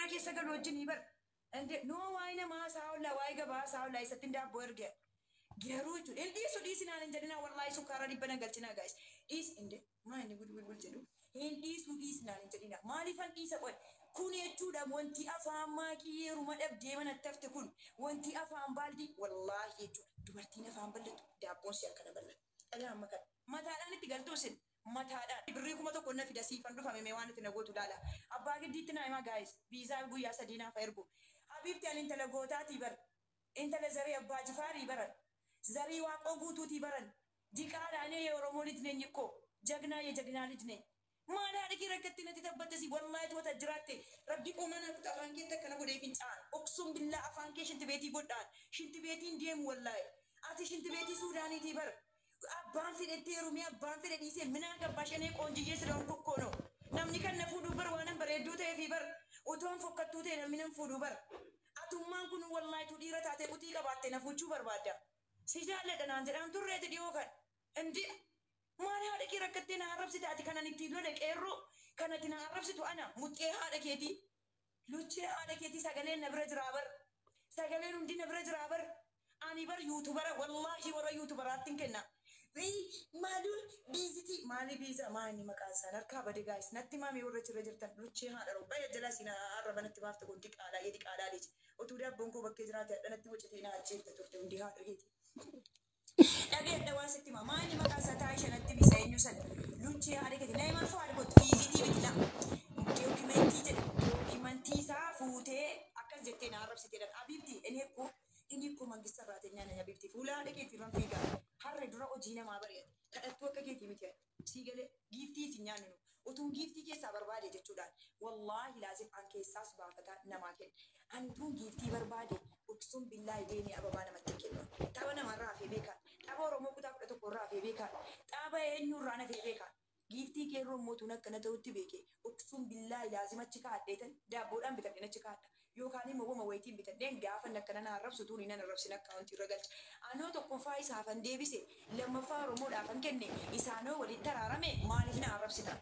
Dhiira keessa galu wajjin bar. Inde noo waa'ee namaa saa'ollaa waa'ee gabaa saa'ollaa isatti daabboo erge. Garuu jechuudha. Hin dhiisu dhiisi naan hin jedhinaa wallaahi sukkaara dhibba nan galchinaa gaa'is. Dhiis inde maa inni gud gud gud jedhu. Hin dhiisu dhiisi naan hin jedhinaa. Maaliifan dhiisa qoy. Kun jechuudha wanti afaan maaqii yeruma dhabdee manatti hafte kun wanti afaan baaldii wallaahi jechuudha. Dubartiin afaan bal'attu daabboon si akkana bal'ata. Dhala amma kana. Mataadhaan itti galtuu isin mataadhaan. Birrii 1000 na fida siifan dhufame mee waan itti na gootu laala. Abbaa giddiitti naa himaa gaa'is. Viizaa guyyaa 3 naaf ergu. Habiibti ani intala gootaatii bar. Intala zarii abbaa jifaarii baran. Zarii waaqoo guutuutii baran. Diqaadha እኔ የኦሮሞ ልጅ ነኝ እኮ ጀግና የጀግና ልጅ ነኝ። Maal haadha kee rakkatti natti tabbattesi wallaahi toota jiraatte rabbi qooma na kuta afaan keetti akkana godhee fincaan oqsuun billaa afaan kee shinti beetii godhaan shinti beetiin deemu wallaahi ati shinti beetii suudaaniitii bar abbaan fedhetti heerumee abbaan fedhe dhiisee minaa gabbaa shanee qoonjiyyee sila kokkoono namni kan na fuudhuu bar waan bareedduu ta'eefi bar utoon fokkattuu ta'e namni nan fuudhuu bar atummaan kun wallaahi tu dhiira taate quxii qabaatte na fuuchuu barbaadda si jaalladha naan jedhaan turreeti dhiyoo kan indi maal haadha kee rakkattee na arrabsite ati kanan ittiin lole qeerroo kanatti na arrabsitu ana muxxee haadha keetii luchee haadha keetii sagaleen na bira jiraa bar sagaleen hundi na bira jiraa bar ani bar yuutubara wallaahi warra yuutubaraatti hin kenna. Maaluu biizitii maali biiza maali maqaan isaan harkaa bade gaayis natti maamee warra jira jirtan luchee haadha robbaa jalaa siin arraba natti baafte kun diqaalaa yedi qaalaa leeji utuu daabboon koo bakkee jiraate hadha natti wacitee na ajjeefte turte hundi haadha keetii. Dhageedha waan sitti himaa maali maqaan isaa taa'ee shanatti bisa eenyu sana luchee haadha keetii na himaa fuudhu gootu fiizitii miti na dookimentii jedha dookimentii isaa fuutee akkas jettee na arrabsitee dha abiibti inni ekkoo inni akkoo mangista irraa teenyaan na abiibti fuula haadha keetii irraan fiigaa harre dura hojii namaa bari'ate kadhattuu akka keetii miti sii galee giiftii isin nyaannu nu utuun giiftii keessaa barbaade jechuudhaan wallaahi laazim an keessaas baafataa namaa kenna ani utuun giiftii barbaade uqsuun billaahi deemee ababaa namatti kennu tapha namarraa hafee beekaan tapha Oromoo kutaa 11 irraa hafee beekaan tapha eenyurraa hafee beekaan giiftii qeerroo mootuun akkana ta'utti beeke uqsuun billaahi laazim achi kaadheetan daabboodhaan bitadheen achi kaadha yookaan immoo wama wayitiin bitadheen gaafa akkana na arrabsu tuuni nan arrabsin akkaawuntii irra galcha. Anoo tokkoffaa isaafan deebise lammaffaa Oromoodhaafan kenne isaanoo walitti araarame maaliif na arrabsita?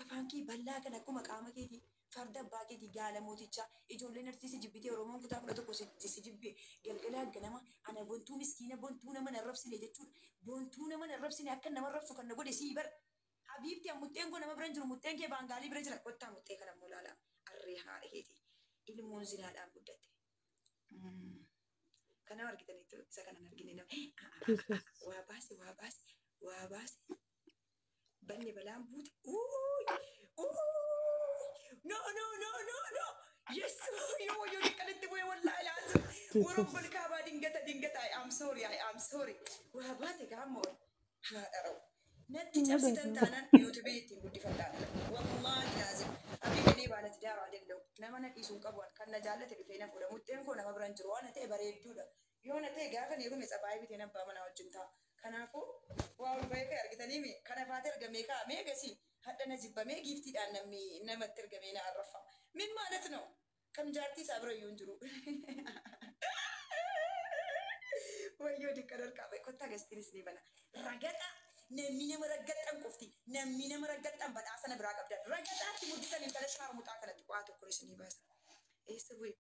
Afaan kee bal'aa kan akkuma qaama keetii farda abbaa keetii gaala mootichaa ijoolleen arsii si jibbitee Oromoon kutaa 11 si jibbe galgala ganama ana bontuu miskiina bontuu nama na arrabsine jechuudha. Bontuu nama na arrabsine akka nama arrabsu kan na godhe sii bar. Habiibti muxxeen koo nama bira hin jiru muxxeen kee baangaalii bira jira kottaa muxxee kana immoo ilaala arree haadha keetii. Ilmoon zinaadhaan guddatte. Kana argitaniitu isa kanan argine nama. Waa baase waa baase waa baase. Banne balaan buute. No no no no no. Yes yoo yoo diqqanitti bu'e wallaahi laazim. Warra kaabaa dingata dingata I am sorry I am sorry. Waa baate gaama ol. Haadha ra'u. Natti cabsitan taanaan yuutuubii ittiin guddifadhaa. Wallaahi laazim. Abii እኔ ባለትዳር አይደለሁም nama na dhiisuun qabu kan na jaallate dhufee na fuudha muxxeen koo nama bira hin jiru waan ta'e bareedduudha yoo na ta'e gaafa heerume tsabaayii biteen abbaa manaa wajjin ta'a kanaafuu waa ol ba'ee ka'e argitanii mi kana faate ergamee kaa'amee gasii hadha na jibbamee giiftiidhaan namni namatti ergamee na arraffama min ማለት ነው kam jaartii isaa bira iyyuu hin jiru wayyoo diqqan harkaa ba'e kottaa gastiinis ni bana ragaxa namni nama raggaxxan qofti namni nama raggaxxan badhaasa na biraa qabdan ragaxaatti muddisan intala shaarmuxaa kanatti waa tokko isinii baasa eessa bu'e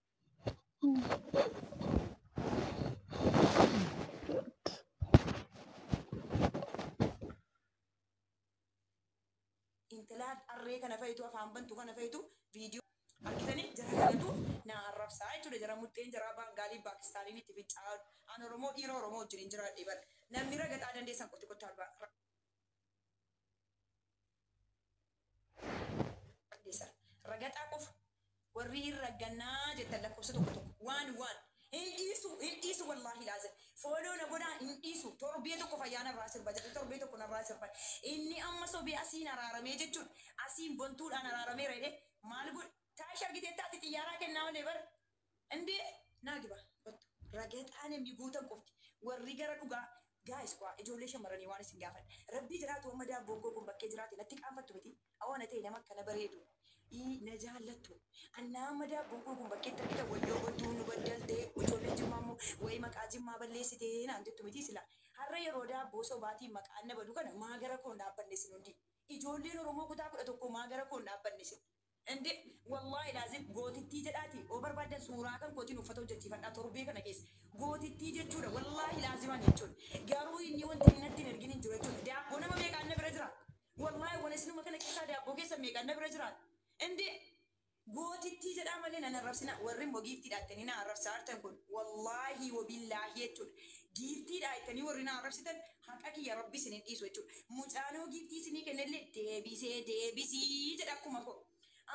intala harree kana fayitu afaan bantu kana fayitu viidiyoo argitanii jara kanatu na arrabsaa jechuudha jara muxxeen jara baangaalii paakistaaniin itti fincaa'an an Oromoo dhiira Oromoo wajjin hin jiraadhe bara namni ragaxaa dandeessan qofti kottaa albaa dandeessan ragaxaa qofa warri hin raggannaa jettan lakkoofsa tokko tokko waan waan hin dhiisu wallaahi laazim fooloo na godhaa hin dhiisu torbee tokko fayyaa narraa sirba jedhe torbee tokko narraa sirba inni amma sobee asiin araaramee jechuudha asiin bontuudhaan araarameera jedhee maal godhe taayish argitee taate xiyyaaraa kennaa malee bara indee naa giba ragaxaa namni guutan qofti warri gara dhugaa gaa'is kwa ijoollee shamarranii waan isin gaafan rabbii jiraatu amma daabboon koo kun bakkee jiraate natti qaanfattu miti awana ta'e nama akkana bareedu na jaallattu annaa amma daabboon koo kun bakkeetti argita wayyoo bontuu nu baddaltee ijoollee jimmaa immoo wayii maqaa jimmaa balleessitee naan jettu miti sila har'a yeroo daabboo sobaatiin maqaan na badu kana maa gara koon dhaabbanne isin hundi ijoolleen Oromoo kutaa 11 maa gara koon dhaabbanne isin Inde wallaahi laazim gootittii jedhaati oo barbaadan suuraa kan kootiin uffata hojjechiifadhaa torbee kana keessa. Gootittii jechuudha wallaahi laaziman jechuudha. Garuu inni wanti inni natti hin ergin hin jiru jechuudha. Daabboo nama meeqaan na bira jira? Wallaahi wana isinuma kana keessaa daabboo keessa meeqaan na bira jira? Inde gootittii jedhaa malee nan arrabsina. Warri immoo giiftiidha jettanii na arrabsaa jirtan kun wallaahi wabillaahi jechuudha. Giiftiidha jettanii warri na arrabsitan haqa kiyya rabbi isin hin dhiisu jechuudha. Mucaanoo giiftii isinii kennellee deebisee deebisii jedha akkuma koo.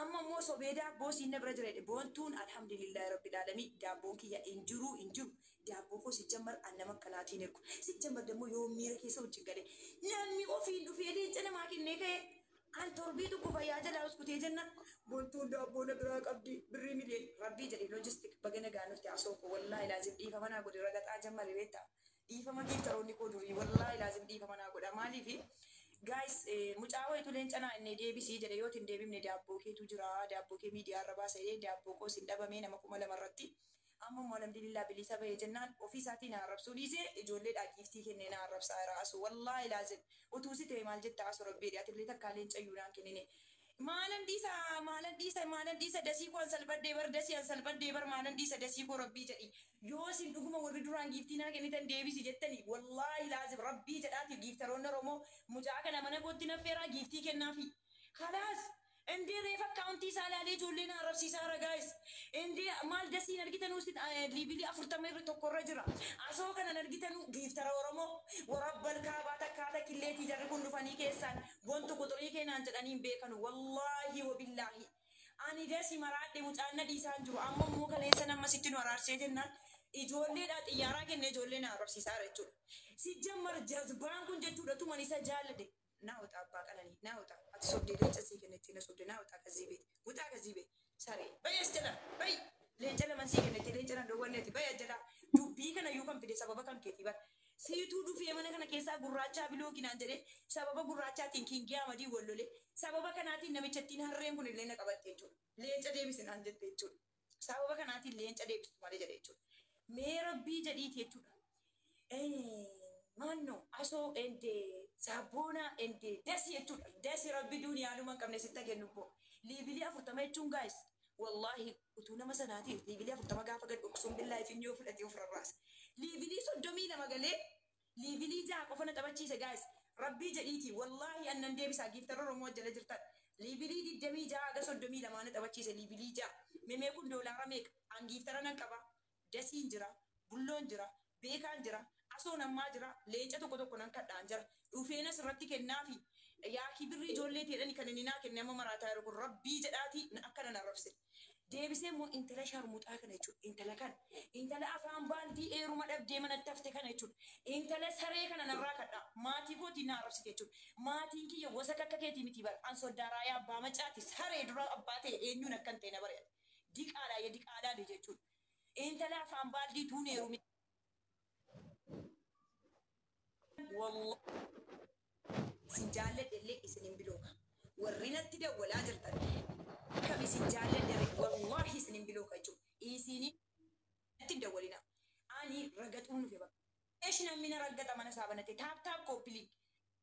Amma immoo sobee daabboo siin na bira jira jedhe. Boontuun alhamdulillahi rabbil aalamiin daabboon kiyya hin jiru hin jiru. Daabboo koo sijjammar an nama akkanaatiin ergu. Sijjammar dammoo yoo miira keessa wajjin galee namni ofiin dhufee leenca namaa kennee ka'e an torbii tokko fayyaa jalaa uskutee jenna. Boontuun daabboo na biraa qabdi birrii miliyoon rabbii jedhe loojistik baga nagaa nuti asoo koo wallaahi laazim dhiifama naa godhe ragaxaa jammare beektaa. Dhiifama giiftaroonni koo durii wallaahi laazim dhiifama naa godha maaliifi guys mucaa wayitu leenca naa inni deebisii jedhe yoo hin deebifne daabboo keetu jira daabboo kee miidiyaa irra baasa jedhee daabboo koos hin dhabamee nama 2000 irratti. Amma immoo alhamdulillah bilisa bahee jennaan ofii isaatii na arrabsuu dhiisee ijoolleedhaa giiftii kennee na arrabsaa jira asu wallaahi laazim utuu si ta'e maal jetta asu rabbii jedhe atillee takkaa leenca iyyuu naan kennine. Maalan dhiisa maalan dhiisa maalan dhiisa dasii koo an salphadhee bar dasii an salphadhee bar maalan dhiisa dasii koo rabbii jedhi yoo isin dhuguma warri duraan giiftii naa kennitan deebisi jettanii wallaahi laazim rabbii jedhaati giiftaroonni Oromoo mucaa kana mana kootti naffeeraa giiftii kennaafi. Kalaas indee reef akkaawuntii isaa ilaalee ijoollee na arrabsiisaa jira guys. Indee maal dasiin argitanuu isin liibilii 40 irra tokko irra jira. Asoo kanan argitanuu giiftara Oromoo warabbal kaabaa takkaa takkilleetii jarri kun dhufanii keessaan bontu quxurii keenaan jedhanii hin beekanu wallaahi wabillaahi. Ani dasi maraadhe mucaan na dhiisaan jiru amma immoo kaleessa nama sitti nu araarsee jennaan ijoolleedhaa xiyyaaraa kennee ijoollee na arrabsiisaa jira jechuudha. Sijjammar jazbaan kun jechuudha tuman isa jaalladhe. Naa wuxaa abbaa qananii naa wuxaa ati sobdee leenca sii kennettee na sobde naa wuxaa kazii beeti wuxaa kazii beeti saree bayi as jala bayi leenca laman sii kennettee leenca nan dhoowwanneeti bayi as jala dubbii kana iyyuu kan fide sababa kan keetii bara siituu dhufee mana kana keessaa gurraachaa bilookinaan jedhee sababa gurraachaatiin kiingii amadii wal lolee sababa kanaatiin namichattiin harreen kun illee na qabatte jechuudha leenca deebise naan jette jechuudha sababa kanaatiin leenca deebistu malee jedhe jechuudha mee rabbii jedhiiti jechuudha. Maanno asoo ende saabboona ende dasi jechuudha. Dasi rabbi duniyaanuma hin qabne sitta kennu boo. Liibilii 40 jechuun guys wallaahi utuu nama sanaatiif liibilii 40 gaafa gad dhoksuun billaahi finyoo fudhatee of rarraasa. Liibilii 32 galee liibilii 6 qofa na taphachiise guys. Rabbii jedhiiti wallaahi annan deebisaa giiftarra Oromoo jala jirtan. Liibilii 26 haga 32 na taphachiise liibilii 6. Memee kun doolaara meeqa? An giiftara nan qaba. Dasiin jira. Bulloon jira. Beekaan jira. Asoon ammaa jira. Leenca tokko tokko nan kadhaan jira. Dhufeen asirratti kennaafi yaakii birrii ijoollee ta'edhani kan inni naa kenne amma maraataa jiru kun rabbii jedhaati akka nan arrabse. Deebisee immoo intala sharmuxaa kana jechuudha. Intala kana. Intala afaan baaldii eeruma dhabdee manatti hafte kana jechuudha. Intala saree kana narraa kadhaa. Maatii kootiin na arrabsite jechuudha. Maatiin kiyya gosa kakka keetii miti bara. An soddaa raayaa abbaa macaati saree dura abbaa ta'e eenyuun akkan ta'e na bare. Diqaalaa ya diqaalaa jechuudha. Intala afaan baaldii tuun eerumi. Wallahi isin jaalladhe illee isin hin bilooka. Warri natti dawwalaa jirtan kam isin jaalladhe wallahi isin hin bilooka jechuudha. Isin natti hin dawwalina. Ani ragaxuun dhufe bakka. Eesh namni na raggata mana isaa banate taap taap kooppilii.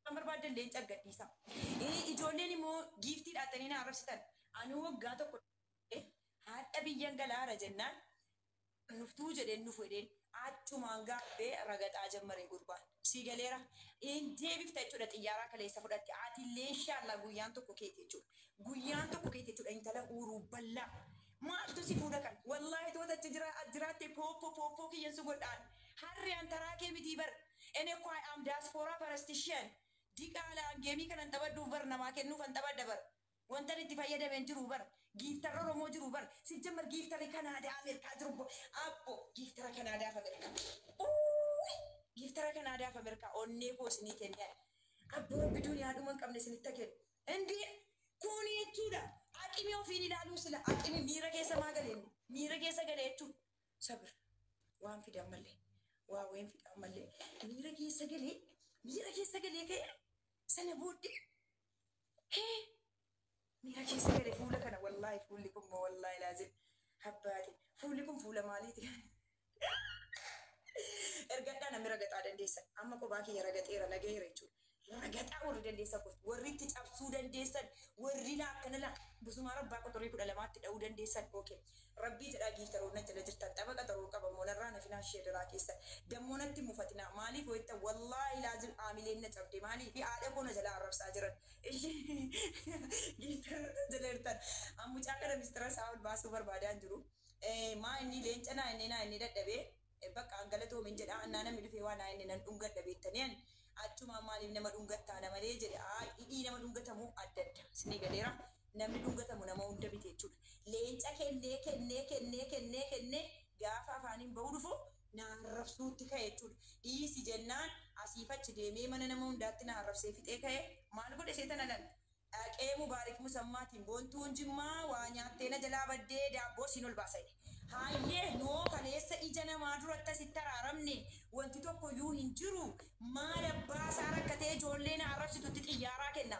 Kan barbaadan leenca gadhiisa. Ijoolleen immoo giiftii dhaattanii na arrabsitan. Ani waggaa tokko haadha biyyan galaara jennaan nuftuu jedheen nufu jedheen achumaan gaabbee ragaxaa jammare gurbaan. Sii galeera. Hin deebifta jechuudha xiyyaaraa kaleessa fudhatte. Ati illee inshallah guyyaan tokko keeti jechuudha. Guyyaan tokko keeti jechuudha intala uuruu bal'aa. Maaltu si fuudha kan? Wallaahi toota achi jira jiraatte pooppoo pooppoo kiyyan si godhaan. Harri an taraa kee mitii bar. Ene ko I am diaspora parastishian. Diqaalaan geemii kanan taphadhuuf bar namaa kennuuf an taphadha bar. Wantan itti fayyadameen jiru bar. Giiftarra Oromoo jiru bar. Sijjammar giiftarri Kanaadaa Ameerikaa jiru abbo giiftara Kanaadaa fi Ameerikaa. Giiftara Kanaadaa fi Ameerikaa onnee koo isinii kennee. Abbo rabbi duniyaadhuma hin qabne isinitti kennu. Indi kuni jechuudha. Aqimi ofiin ilaaluu sila aqimi miira keessa maa galee miira keessa galee jechuudha. Sabir waan fidan malee waa wayin fidan malee miira keessa galee ka'e sana booddee hee miira keessa galee fuula kana wallaahi fuulli kun moo wallaahi laazim habbaate fuulli kun fuula maaliiti? Ergadhaa namni ragaxaa dandeessan amma kophaa kiyya ragaxeera nagayeera jechuudha. Ragaxaa warri dandeessan kottu. Warri itti cabsuu dandeessan, warri laa akkana laa busumaa rabbaa qoxorii 12tti dha'uu dandeessan. Okay. Rabbii jedhaa giiftaroon na jala jirtan tapha qaxaroo qaba moonarraa na finaa sheedaraa keessan. Dammoo natti hin mufatinaa. Maaliif wayittan wallaahi laazim aamileen na cabde maaliif haadha koo na jalaa arrabsaa jiran. Giiftaroota jala jirtan. An mucaa kana mistira isaa ol baasuu barbaadaa hin jiru. Maa inni leenca naa inni naa inni dadhabee bakka an galatoomin jedha annaa namni dhufee waa naa inni nan dhungadha beektanii an achumaan maaliif nama dhungattaa na malee jedhe aa hidhii nama dhungatamu adda adda isinii galeera namni dhungatamu nama hunda miti jechuudha. Leenca kennee kennee kennee kennee kennee gaafa afaaniin ba'uu dhufu na arrabsuutti ka'e jechuudha. Dhiisi jennaan asiif achi deemee mana nama hundaatti na arrabsee fixee ka'e maal godhe seetana lal dhaqee Mubaarik Musammaatiin Boontuun Jimmaa waa nyaattee na jalaa baddee daabboo siin ol baasa jedhe. Haayyee noo kaleessa ija namaa duratti asitti araaramne wanti tokko iyyuu hin jiru maal abbaa isaa rakkatee ijoollee na arrabsitutti xiyyaaraa kenna.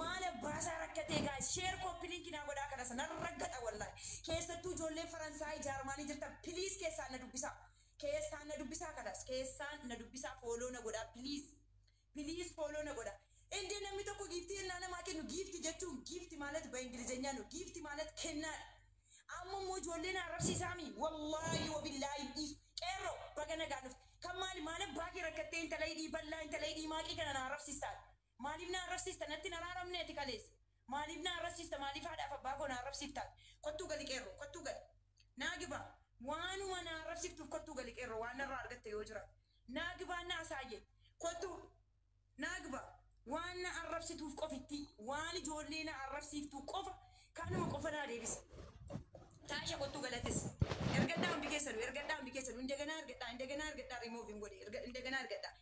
Maal abbaa isaa rakkatee guys share copy link naa godhaa kana sana raggaxa wallahi. Keessattuu ijoolleen Faransaay Jaarmaanii jirtan please keessaan na dubbisaa. Keessaan na dubbisaa kanas keessaan na dubbisaa follow na godhaa please. Please follow na godha. Inde namni tokko giiftii ennaa namaa kennu giifti jechuun giifti ማለት በእንግሊዝኛ ነው። giifti ማለት kennaadha. Amma immoo ijoolleen arrabsiisaami. Wallaahi wabillaahi hin dhiisu. Qeerroo baga nagaa dhufte. Kan maali maal abbaa kee rakkattee intala hidhii bal'aa intala hidhii maaqii kana na arrabsiistaa? Maaliif na arrabsiista? Natti hin araaramne ati kaleessa. Maaliif na arrabsiista? Maaliif haadhaaf abbaa koo na arrabsiiftaa? Kottuu gali qeerroo kottuu gali. Naa gibaa waanuma na arrabsiiftuuf kottuu gali qeerroo waan narraa argatte yoo jiraate. Naa gibaa naa saayye kottuu naa gibaa waan na arrabsituuf qofitti waan ijoollee na arrabsiiftuu qofa kanuma qofa naa deebisa. Taasha kottuu galates. Ergadhaa hundi keessanuu ergadhaa hundi keessanuu indaganaa ergadhaa indaganaa ergadhaa remove hin godhe indaganaa ergadhaa.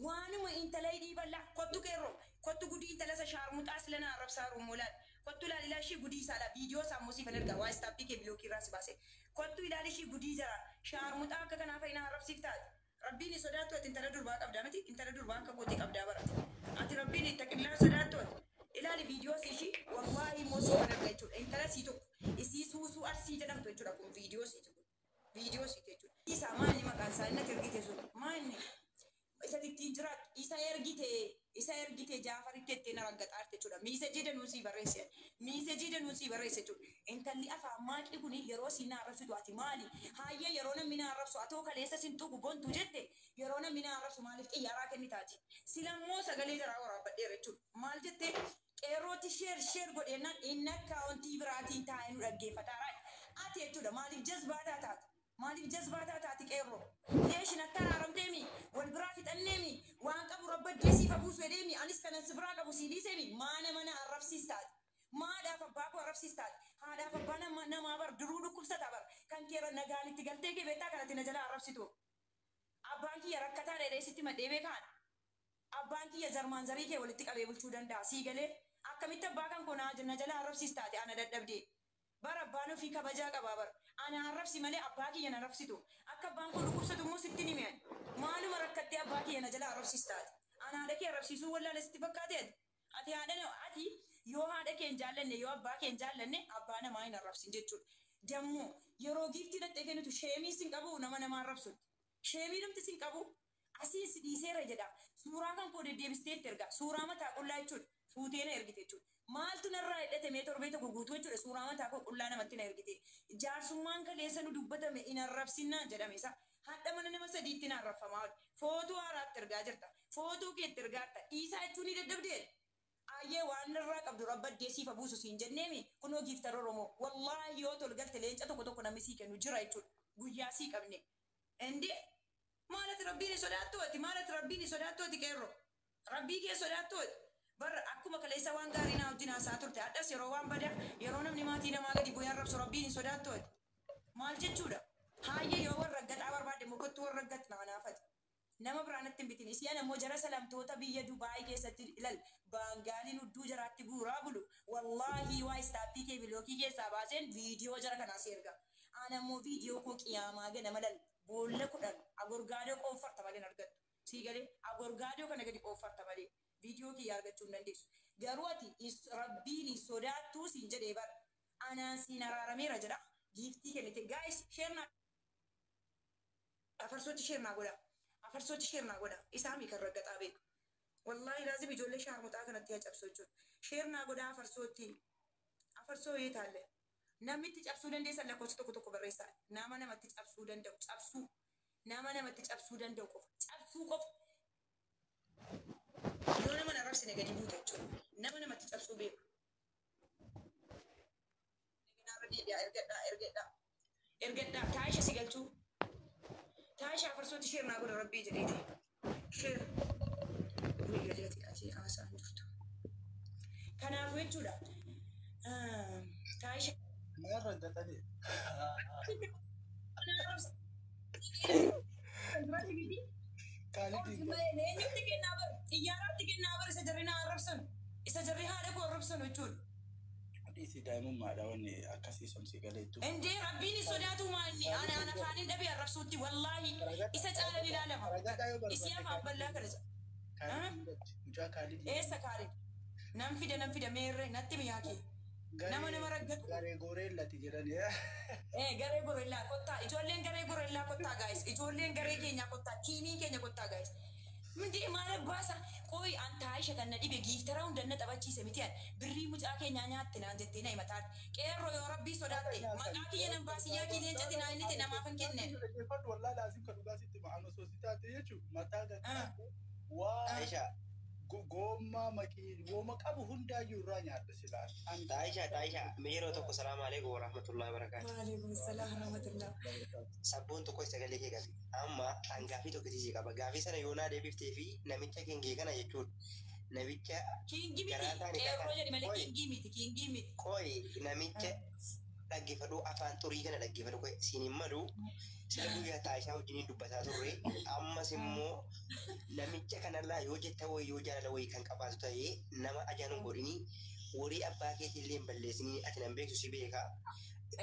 Waanuma intala hidhii bal'aa kottu qeerroo kottu gudii intala isa shaarmuxaa sila na arrabsaa rummoo laal. Kottu ilaali ilaa ishii gudii isaa laa viidiyoo isaa immoo siifan ergaa waa istaappii kee bilookii irraa si baase. Kottu ilaali ishii gudii jara shaarmuxaa akka kanaa fa'i na arrabsiif taate. Rabbiin hin sodaattu ati intala durbaa qabdaa miti intala durbaa akka kootii qabdaa barate. Ati Rabbiin ittaqillaa sodaattu ati. Ilaali viidiyoo ishii wallaahi immoo siifan erga jechuudha. Intala sii tokko isii suusuu arsii jedhamtu jechuudha kun viidiyoo siiti kun. Viidiyoo siiti jechuudha. Isaa maal maqaan isaa inni ati ergite sun maal isa ittiin jiraattu isa ergite isa ergite Jaafaritti ettee na raggaxaarte jechuudha. Miisejii danuu sii barreesse. Miisejii danuu sii barreesse jechuudha. Intalli afaan maaqii kun yeroo siin na arrabsitu ati maali? Haayyee yeroo namni na arrabsu atoo kaleessa sin tuqu bontu jette yeroo namni na arrabsu maaliif xiyyaaraa kennitaati? Silammoo sagalee jaraa waraabbadheera jechuudha. Maal jette qeerrooti share share godheennan inni akkaawuntii biraatiin taa'ee nu dhaggeeffataara. Ati jechuudha maaliif jazbaataa taata? Maaliif jazbaataa taati qeerroo? Leeshin akka araaramteemi wal biraa fixanneemi waan qabu rabba deesiif habuusu jedheemi anis kanan si biraa qabu sii dhiiseemi maa nama na arrabsiistaati? Maadhaaf abbaa koo arrabsiistaati? Haadhaaf abbaa namaa bar duruu dhukkubsata bar kan keera nagaan itti galtee kee beektaa kanatti na jala arrabsitu. Abbaan kiyya rakkataa dheedhee sitti madhee beekaan. Abbaan kiyya zarmaan zarii kee walitti qabee bulchuu danda'a sii galee akkamitti abbaa kan koo na jala arrabsiistaati ana dadhabdee. Bara abbaan ofii kabajaa qabaa bara. Ana arrabsi malee abbaa kiyya na arrabsitu. Akka abbaan koo dhukkubsatu immoo sitti ni mi'an. Maaluma rakkattee abbaa kiyya na jala arrabsiistaati. Ana haadha kee arrabsiisuu wallaala sitti fakkaate ati. Ati haadha ati yoo haadha kee hin jaallanne yoo abbaa kee hin jaallanne abbaa namaa hin arrabsin jechuudha. Dammoo yeroo giiftii dhattee kennitu sheemii sin qabu nama nama arrabsutti. Sheemii namti sin qabu asii si dhiiseera jedha. Suuraa kan koo deddeebistee itti erga. Suuraa mataa qullaa jechuudha. Fuutee na ergite jechuudha. Maaltu narraa hidhate mee torbee tokko guutuu jechuudha. Suuraa mataa koo qullaa namatti na ergite. Jaarsummaan kaleessa nu dubbatame hin arrabsinnaa jedhame isa. Hadha mana nama sadiitti na arrabfamaa oole. Footoo haaraatti ergaa jirta. Footoo keetti ergaa jirta. Dhiisaa jechuun ni dadhabdee. Ayyee waan narraa qabdu rabba deesiif habuusu siin jenneemi kunoo giiftar Oromoo. Wallaahi yoo tol galte leenca tokko tokko namni sii kennu jira jechuudha. Guyyaa sii qabne. Indi maalati rabbiin sodaattu ati maalati rabbiin sodaattu ati qeerroo. Rabbii kee sodaattu ati. Bar akkuma kaleessa waan gaarii naa wajjin haasaa turte hadhas yeroo waan badaa yeroo namni maatii namaa gadi bu'ee arrabsu rabbiin hin sodaattu ati. Maal jechuudha? Haayyee yoo warra gaxaa barbaadde mukottu warra gat naanaafati. Nama biraan natti hin bitin. Isiyan ammoo jara salamtoota biyya Dubaay keessatti ilal baangaaliin hudduu jaraatti guuraa bulu. Wallaahi waa istaappii kee bilookii keessaa baaseen viidiyoo jara kanaa si erga. Ana ammoo viidiyoo koo qiyaamaa ganama lal boolla 10 agorgaadoo qoonfarta malee hin argattu. Sii galee agorgaadoo kana gadi qoonfarta malee viidiyoo kiyya argachuu hin dandeessu. Garuu ati rabbiin hin sodaattuu siin jedhee bara. Anaan siin araarameera jedha. Giiftii kennite. Guys share naa afarsootti share naa godha. Afarsootti share naa godha. Isaa mi kan raggaxaa beeku. Wallaahi laazim ijoollee shaarmuxaa kanatti haa cabsu jechuudha. Share naa godhaa afarsootti. Afarsoo yoo taalle. Namni itti cabsuu dandeessan lakkoofsa tokko tokko barreessaa. Nama namatti cabsuu danda'u cabsuu. Nama namatti cabsuu danda'u qofa. Cabsuu qofa. Yoo nama na arrabsine gadi buuta jechuudha. Nama namatti cabsuu beeku. Nagarra deebi'aa, ergadhaa, ergadhaa. Ergadhaa taayisha si galchuu. Taayisha afarsootti share naa godha rabbii jedheeti. Share. Wii galeeti ati haasa'an jirtu. Kanaafuu jechuudha. Taayisha. Maal raggatanii? Kaalitiin Eenyutti kennaa bar? Xiyyaaraatti kennaa bar isa jarri na arrabsan. Isa jarri haadha koo arrabsan jechuudha. Dhiisii daa'imummaadha wanni akkasii sun si galeettu. Indee rabbiin hin sodaatu maanni ana ana afaanin dhabee arrabsuutti wallaahi isa caalan ilaalama. Ragadhaa yoo Isii barbaadde afaan bal'aa kana. Kaalitiin galchi. Mucaa Kaalitiin. Eessa Kaalid? Nan fida, nan fida, meerre natti miyaa kee. Nama nama raggatu. Garee goreellati jedhani. Eh, garee gorellaa kottaa, ijoolleen garee gorellaa kottaa guys, ijoolleen garee keenyaa kottaa, tiimiin keenya kottaa guys. Mindi maal abbaasa qoy an taayisha kan na dhibe giiftara hunda na taphachiise miti an birrii mucaa keenyaa nyaatte naan jettee na himataan. Qeerroo yoo rabbii sodaatte maqaa kiyya nan baasii yaa kii leencati naan inni namaaf hin kenne. Dhaggeeffadhu wallaahi laazim kan dhugaa sitti ma'an osoo si taate jechuun mataa gaggaafuu waa Aisha, goommaa makii wooma qabu hundaayyuu irraa nyaadha silaa. Aisha, Aisha, mee yeroo tokko salaamu alaikum warahmatullahi wabarakatuh. Waalaikum salaam warahmatullah. Sabboon tokko sagalee kee qabi. Amma an gaafii tokko si qaba. Gaafii sana yoo naa deebiftee fi namicha kingee kana jechuudha. Namicha Kiingii miti garaa isaanii qeerroo jedhi malee Qoy. Kiingii miti, kiingii miti. Qoy, namicha dhaggeeffadhu, afaan xurii kana dhaggeeffadhu, qoy siin hin malu. Sila guyyaa taashaa wajjiniin dubbataa turre. Ammas immoo namicha kanarraa yoo jetta wayii yoo jaalala wayii kan qabaatu ta'ee nama ajaan hin godhinii, horii abbaa keetii illee hin balleessinii, ati nan beektu si beekaa.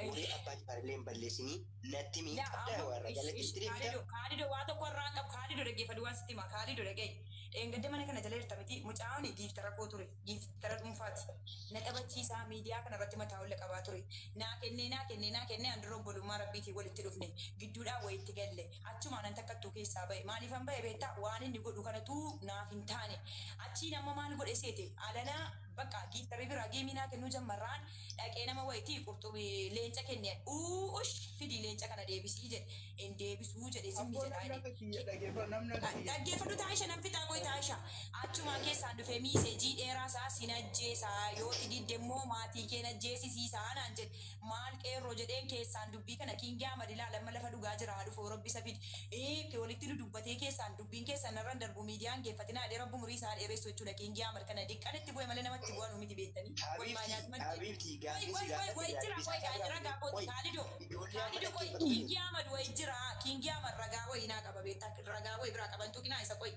Horii abbaa jifaar illee hin balleessinii natti mii Yaa qabdaa amma warra jalatti itti deebita. Kaalido, Kaalido, waa tokko irraa qabu. Kaalido, dhaggeeffadhu, waan sitti hima. Kaalido, dhaga'i. Dheengadda mana kana jala jirta miti? Mucaan giiftara koo ture, giiftara dhuunfaati. Na taphachiisaa, miidiyaa kana irratti mataa ol qabaa ture. Naa kennee, naa kennee, naa kennee, an dura obbolummaa rabbiitiin walitti dhufne, gidduudhaan wayitti galle. Achumaan an takkattuu keessaa ba'e. Maaliifan ba'e beektaa? Waan inni godhu kanatu naaf hin taane. Achiin amma maal godhe seete? Alanaa bakka giiftarri biraa geemii naa kennuu jammarraan dhaqee nama wayitii qurxummii leenca kenne. Uuush, fidii leenca kana deebisii jedhe. Hin deebisuu jedhe, zimmi Abboo jedhaa namni inni. akka kiyya dhaggeeffadhu, namni akka kiyya. Dhaggeeffadhu Taayisha, nan fixaa, qoy Taayisha. Achumaan keessaan dhufee miiseejii dheeraa isaa sin ajjeesaa, yoo didde immoo maatii kee ajjeesisiisaa naan jedhe. Maal qeerroo jedheen keessaan dubbii kana Kiingii Ahmad ilaala, amma lafa dhugaa jira haa dhufu rabbi isa fidi. Ee, walitti nu dubbatee keessaan dubbiin keessan narran darbu miidiyaan geeffatinaa jedhee rabbi umurii isaa dheeressu jechuudha. Kiingii Ahmad kana diqqan itti bu'e malee namatti bu'anuu miti beektanii. Wallahi Habiibti, laazima Habiibti, Wai gaafii si wai wai wai gaafadhe jira deebisaa wai gaa ragaa kooti Qoy, Kaalido ijoollee amma Kaalido, qoy dhaggeeffatu. Kiingii Ahmad wai jira, Kiingii Ahmad ragaa wai naa qaba beektaa, ragaa wai biraa qabantu kinaa isa. Qoy,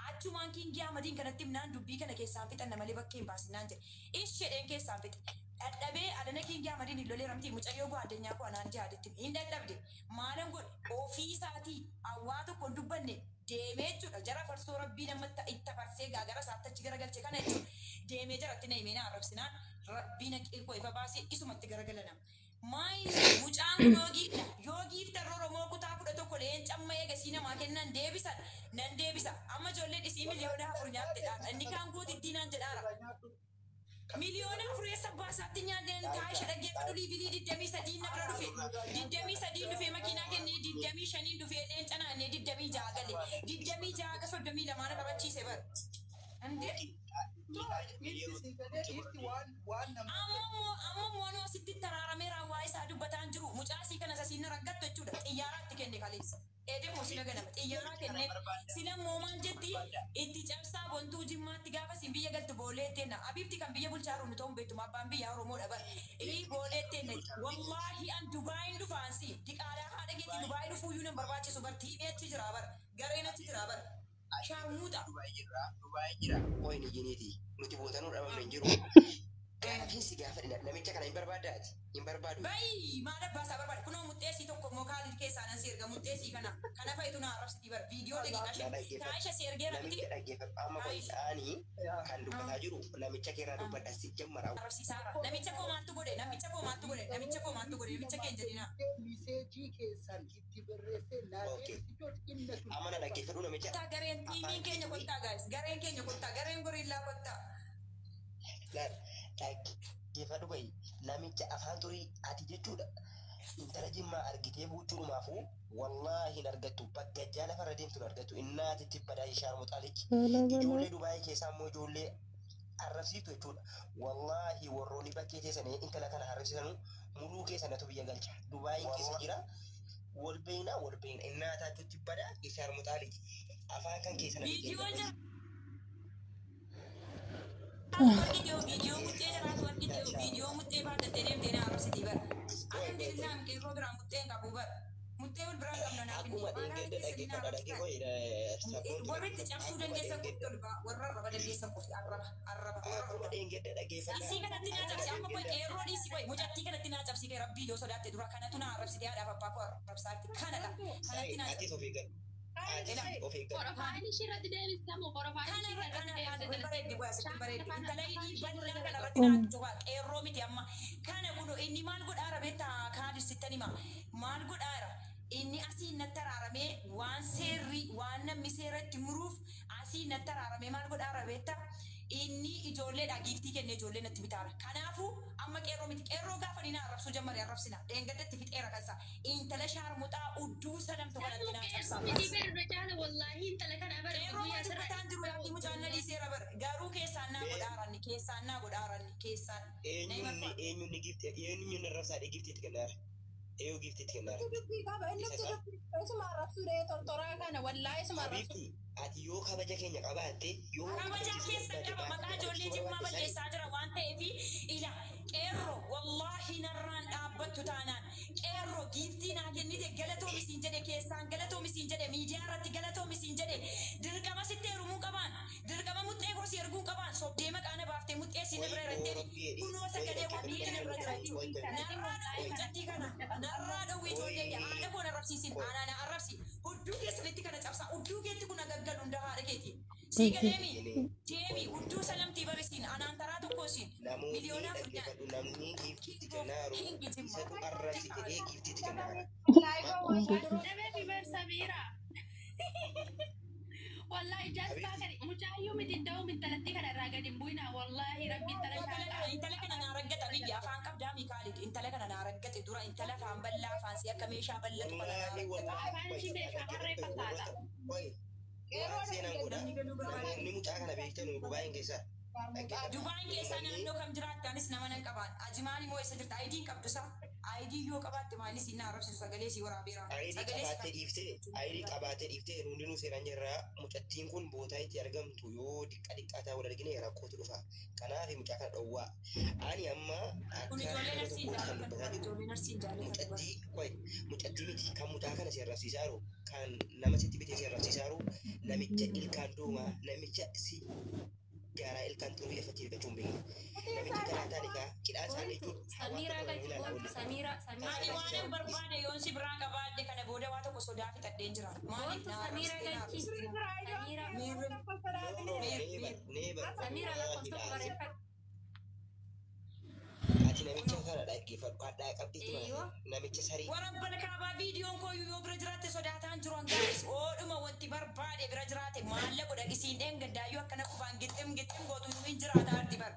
achumaan Kiingii Ahmadiin kanatti himnaan dubbii kana keessaan fixanna malee bakkee hin baasinaan jedhe. Ishedheen keessaan fixe. Dadhabee alana Kiingii Ahmadiin hin lolee ramtii mucayyoo gwaaddanyaa koo anaan jaaditti hin dadhabde. Maalan godhe? Ofii isaatii awwaa tokko hin dubbanne deemee jechuudha. Jara farsoo rabbii namatti itti farsee gaagara isaatti achi garagalche kana jechuudha. Deemee jaratti na himee na arrabsinaan rabbii naqii koo ifa baasee isumatti garagala nama. Maayini mucaan kun yoo giifta, yoo giiftarra Oromoo kutaa 11 leencamma eegasii namaa kennan deebisan nan deebisa. Amma ijoolleen isii 4 miliyoona nyaattedha. Inni kaan guutittii naan jedhaara. 4 miliyoona eessa baasaatti nyaanneen? Taayisha, dhaggeeffadhu, liibilii 23 na bira dhufe. 23 dhufee makiinaa kennee, 25 dhufee leenca naannee, 26 gale. 26 ga 32 na qabachiise bara. Indee Dhiirti si galee dhiirti waan waan nama. Amma immoo nu asitti taraaramee raawwaa isaa dubbataan jiru. Mucaasii kana sasiin na raggattu jechuudha. Xiyyaaraatti kenne kaleessa. Eedemmoo sila ganama xiyyaaraa kenne. Sila immoo maal jetti? Itti cabsaa bontuu jimmaatti gaafa siin biyya galtu boolee teenna. Abiibti kan biyya bulchaa jiru nu ta'uun beektu, abbaan biyyaa Oromoodha bara. Ii, boolee teenna. Wallaahi an Dubaayin dhufaansi diqaalaa haadha keetii Dubaayii dhufuuyyuu nan barbaachisu bar. Tiimii achi jira bar. Gareen achi jira bar. Shaarmuuxa. Dubaay jirra, Dubaay jira. Qoy ni jiniiti. Nuti bootanuu dhabamne hin jiru. Gaafiin si gaafadhe, namicha kana hin barbaaddaati? Hin barbaadu. Bayi, maal abbaa isaa barbaade? Kunoo muxxeessii tokko immoo Kaalid keessaa nan si erga. erga muxxee sii kana. Kana fa'itu na arrabsitii bara. Viidiyoo daqiiqaa Na shan. dhaggeeffadhu. Taayisha si ergeera miti. Namicha dhaggeeffadhu. Amma ani kan dubbataa jiru namicha keerraa dubbadha si jammara. Arrabsiisaara. Namicha koo maaltu godhe? Namicha koo maaltu godhe? Namicha koo maaltu godhe? Namicha kee hin jedhina. Miseejii keessan itti barreessee naa Okay. deebisi inna sun. Amma na dhaggeeffadhu namicha. Kottaa gareen tiimiin keenya kottaa guys. Gareen keenya kottaa. Gareen gorillaa kottaa. Dhaggeeffadhu bayi namicha afaan turii ati jechuudha. Intala jimmaa argitee fuuchuudhumaafuu wallaahi hin argattu bakka lafarra deemtu hin argattu innaatitti badaa shaarmuxaalichi. Ijoollee Dubaayii keessaa immoo ijoollee arrabsiiftu jechuudha. Wallaahi warroonni bakkee teessanii intala kana arrabsiisanuu muruu keessa natu biyya galcha. Dubaayiin keessa jira. Wal beekna wal beekna innaataatti badaa shaarmuxaalichi. Afaan kan keessa namicha Viidiyoo hin jira. Argitee viidiyoo muxxee jiraatu argitee viidiyoo muxxee baadhattee deemtee na arrabsitii bara. Alhamdulillah qeerroo biraa muxxee hin qabu bara. Muxxee wal biraa qabna naaf inni. Akkuma Maal dheengadda keessatti na dhaggeeffadha arrabsitaa? dhaggeeffadha. Warri itti cabsuu dandeessan qofti ol ba'a. Warra arraba dandeessan qofti arraba. Arraba. Warra Akkuma arraba. dheengadda dhaggeeffadha. Isii kanatti naa cabsi amma koi qeerroo dhiisi koi mucattii kanatti naa cabsi kee rabbii yoo sodaatte dura kanatu naa arrabsitee haadhaaf abbaa koo arrabsaatti kanadha. Kanatti naa cabsi. Atis of eeggadhu. Atis of eeggadhu. Porofaayilii ishee irratti deebisamu. Porofaayilii Kana ishee irra irratti kana kana deebisee bareeddi qoy asitti bareeddi intala hidhii bal'aa kana irratti Mm. naa cufa qeerroo miti amma kana kun inni maal godhaara beektaa kaadissittan hima maal godhaara inni asii natti araaramee waan seerri waan namni seeratti muruuf asii natti araaramee maal godhaara beektaa inni ijoolleedha giiftii kennee ijoollee natti bitaara kanaafuu amma qeerroo miti qeerroo gaafa ni na arrabsuu jammare arrabsina dheengaddatti fixeera kansa intala shaarmuxaa udduu salamtu kanatti naa cabsaa. Miti berra caala wallaahi intala kana bara Qeerroo guyyaa waan sirra dubbataan jiru yaadni mucaan na dhiiseera bara. Garuu keessaan naa godhaaranni keessaan naa godhaaranni keessaan. Eenyuun eenyuun giiftii eenyuun arrabsaadhe giiftiitti kennaara. Eeyoo giiftiitti kennaara. Dubbii qaba inni dubbii isuma arrabsuu dee tortoraa kana wallaahi isuma arrabsuu. Habiibti ati yoo kabaja keenya qabaatte yoo Kabajaa keessa qaba maqaa ijoollee jimmaa balleessaa jira waan ta'eef ila qeerroo wallaahi narraan dhaabbattu taanaan qeerroo giiftii naa kennite galatoomi jedhe keessaan galatoomi jedhe miidiyaa irratti galatoomi jedhe dirqama sitti heerumuu qabaan dirqama muxxee koo si erguu qabaan sobdee maqaa na baaftee muxxee si na bira irratti kunoo sagalee waan biyya na bira jira jechuudha. Narraa dhowwii mucattii kana narraa dhowwii ijoollee kee haadha koo na arrabsiisin aanaa na arrabsi hudduu keessanitti kana cabsaa hudduu keetti kun agaggalu hunda haadha keeti. Sii galeemi deemi hudduu salamtii barisiin anaan taraa tokko isiin Namoonni miliyoonaa furdaan. dhaggeeffadhu namni giiftiitti kennaaru isatu arrabsi jedhee giiftiitti kennaara. Dabee bar Samiira. Wallaahi jaasbaa kana mucaayyuu miti da'uu intalattii kana irraa gadi hin bu'inaa wallaahi rabbi intala shaaqaa. Intala kana naa raggata biyya afaan qabdaa Mikaalid intala kana naa raggate dura intala afaan bal'aa afaan si akka meeshaa bal'atu kana naa Wallaahi raggata. wallaahi Afaan ishii meeshaa harree fakkaata. Waan seenaan godha namoonni mucaa kana beektan Dubaayin keessaa dhaggeeffadhu. Dubaayin keessaa naannoo kam jiraatte anis nama nan qabaan. Ajimaan immoo eessa jirta? Ayidiin qabdu isaa? Ayidii yoo qabaatte maalis inni arrabsiisu sagalee sii waraabeera. Ayidii Sagalee sii qabaattee dhiiftee ayidii qabaattee dhiiftee hundinuu seeraan jirraa mucattiin kun bootaa itti argamtu yoo diqqa diqqaataa wal argine rakkootu dhufa. Kanaaf mucaa kana dhowwaa. Ani amma Kun akka ijoollee nama narsiin tokkootti kan jaalatan dubbataa dubara jiru ijoollee narsiin jaalatan dubara. mucattii qoy mucattii miti kan mucaa kana si arrabsiisaa jiru kan nama sitti bitee si arrabsiisaa jiru namicha ilkaan doomaa namicha si jaaraa ilkaan xurii ifatti argachuu hin beekne namicha garaa taanikaa cidhaa isaa jechuun Samiiraa galchi boontu Samiiraa Ani Samiiraa waan hin barbaade yoon si biraa qabaadhe kana booda waa tokko sodaa fixadheen jira. Maaliif boontu na Samiiraa arrabsitee na galchi arrabsitee? Samiiraa Miirri Neebar Samiiraa lakkoofsa tokko barreeffadhu. ati namicha kana dhaggeeffadhu hadhaa qabdiitti Eeyyoo. namicha sarii Warabbal kaabaa viidiyoon koo yoo bira jiraatte sodaataan jiru hangaanis oodhuma wanti barbaade bira jiraate maallaqa godha isiin dheengaddaayyuu akkana qubaan gixxim gixxim gootu iyyuu hin jiraata arti bar.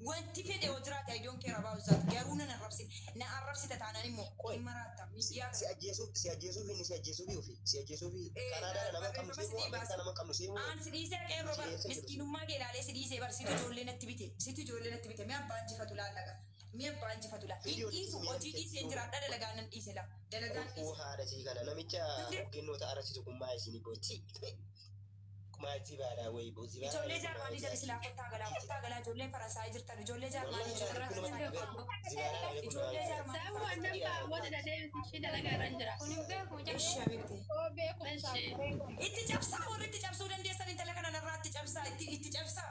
Wanti fedhe yoo jiraate ayidoon kee rabaa usaati garuu nan arrabsite na arrabsite taanaan immoo hin maraatta miidiyaa si ajjeesuuf si ajjeesuuf inni si ajjeesuuf ofi si ajjeesuuf kanaadaadha nama qabnu seemuu ameerikaa nama qabnu seemuu Aan si dhiisee qeerroo bar miskiinummaa kee ilaalee si dhiisee bar situ ijoollee natti bite situ ijoollee natti bite mi'a abbaan jifatu laallaqa mi'a abbaan jifatu laa hin dhiisu hojii dhiisee hin jiraadha dalagaan nan dhiise laa dalagaan Koo dhiise. haadha sii kana namicha ogeennota arrabsiisu kun maa isin booti kumaa itti baadhaa wayi booti Ijoollee jaarmaanii jala silaa kottaa galaa kottaa galaa ijoolleen Faransaayii jirtan ijoollee jaarmaanii ijoollee Faransaayii ijoollee jaarmaanii Sababu wannan kaawwata da deebisi ishee dalagaa irra jira. Kun hin beeku mucaan. Ishee beekte. Ishee. Itti cabsaa warri itti cabsuu dandeessan intala kana narraa itti cabsaa itti cabsaa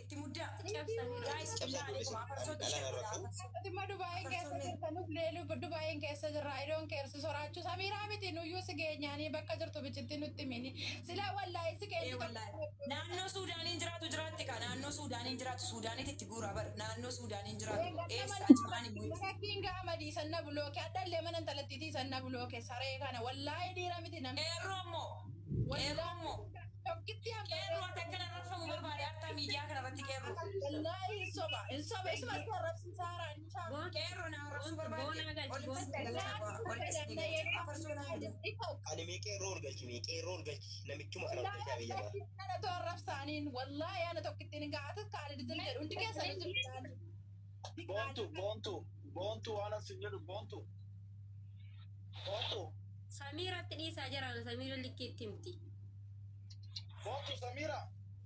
itti muddaa. Cabsanii. Guys, Cabsaa billahi ijoollee alaikum afarsootti dhala share godhaa. arrabsu. Dhimma Dubaayin keessa jirtanuuf leeluu Dubaayin keessa jirra. Idoon keessa soraachuu Samiiraa miti nuyyuu si geenyaanii bakka jirtu bichitti nutti mini. Sila wallaahi si Ee geenyu wallaahi. Naannoo Suudaaniin jiraatu jiraatti ka naannoo Suudaaniin jiraatu Suudaanitti itti guuraa bar naannoo Suudaaniin jiraatu eessa jiraan immoo. Fakkiin gaama dhiisanna bulooke addallee mana intalattiitii sanna bulooke saree kana wallaahi dhiira miti namni. Qeerroo immoo qeerroo immoo Tokkitti qeerroo ati akkana rarfamu barbaade harta miidiyaa kana irratti qeerroo. Wallaahi hin soba hin soba isuma si arrabsiisaara inni shaama. Qeerroo na arrabsuu barbaade. Boonaa galchi, Ol galcha ol galcha afarsoo naa fida. Ani mee qeerroo ol galchi mee qeerroo ol galchi namichuma kana ol galchaa biyya maa. Ana to arrabsaaniin wallaahi ana tokkittiin gaata kaalid dil jedhu hundi keessan jibbitaan. Boontu boontu boontu waan asin jedhu boontu. Boontu Samiiratti dhiisaa jiraan Samiira likkiitti himti. boontu Samiira.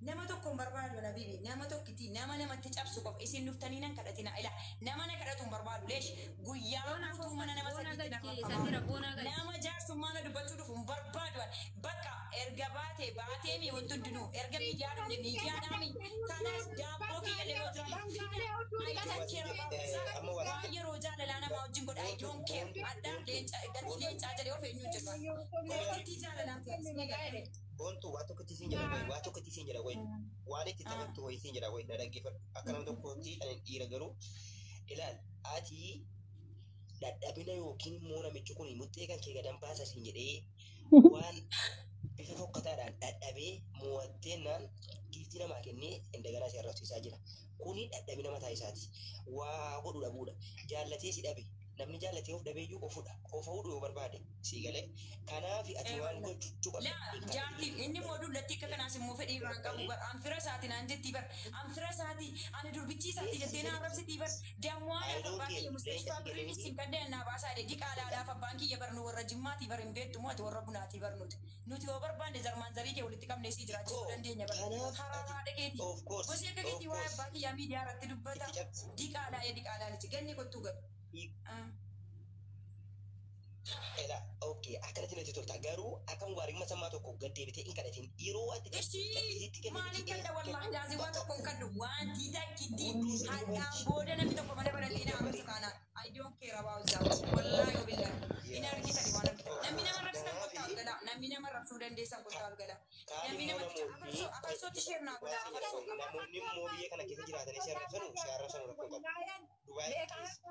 Nama tokko hin barbaadu nabibi nama tokkitti nama namatti cabsu qofa isin dhuftanii nan kadhatina ila nama na kadhatu hin barbaadu leesh guyyaa Boonaa guutuu mana nama boonaa sadiitti galchi na Samiira boonaa galchi. nama jaarsummaa na dubbachuu dhufu hin barbaadu bakka erga baate baatee mi wanti hundinuu erga miidiyaa dhufne miidiyaa dhaami kanas daabboo kiyya illee yoo jiraatu Amma waan waan yeroo jaalalaa nama wajjin godha I don't care adda leencaa gatii leencaa jedhee of eenyuun jedhu gatii jaalalaa ta'e ni galee. Boontu waa tokkotti siin jedha wayi waa tokkotti siin jedha wayi waan itti taphattu wayi siin jedha wayi na dhaggeeffadhu akka nama tokkootti ani dhiira garuu ilaal ati dadhabina yookiin immoo namichi kun muxxee kan kee gadan baasa siin jedhee waan bifa fokkataadhaan dadhabee mo'atteennaan giiftii namaa kennee indaganaa si arrabsiisaa jira. Kuni dadhabina mataa isaati. Waa godhu dhabuudha. Jaallatee si dhabe. Namni jaallatee of dhabeeyyuu ofudha. Of fuudhu yoo barbaade si galee. Kanaaf ati waan gochuu qabda. Laa jaartii inni immoo dullatti akka kanaas immoo fedhii biraan qabu bar an fira isaati naan jetti bar an fira isaati ani durbichi isaati jettee na arrabsitii bar damwaadhaaf abbaan kiyya mustashfaa birriin isin kanneen naa baasaa jedhe diqaalaadhaaf abbaan kiyya bar nu warra jimmaatii bar hin beektu moo ati warra bunaatii bar nuti nuti yoo barbaanne zarmaan zarii kee walitti qabnee sii jiraachisuu dandeenya bar Kanaaf karaa haadha keetii of course, gosi akka of keetii waa'ee course. abbaa kiyyaa miidiyaa irratti dubbata Itti cabsi. diqaalaa ee diqaalaa ganni kottuu gad. Ela, okay, akkanatti natti tolta. Garuu akka mubaarik masammaa tokko gad deebitee hin kadhatin. Yeroo ati Ishii maaliin kadha wallahi laazim waan tokko hin kadhu wanti takkitti hadhaan booda namni tokko mana banatee na arrabsu kaanaan I don't care about that wallahi wabillahi hin argitani waan argitan namni nama arrabsitan kottaa ol galaa namni nama arrabsuu dandeessan kottaa ol galaa namni namatti afarsoo afarsootti share naa godhaa afarsoo Namoonni immoo biyya kana keessa jiraatanii si arrabsanu si arrabsanu rakkoo qabu. Dubaay keessa.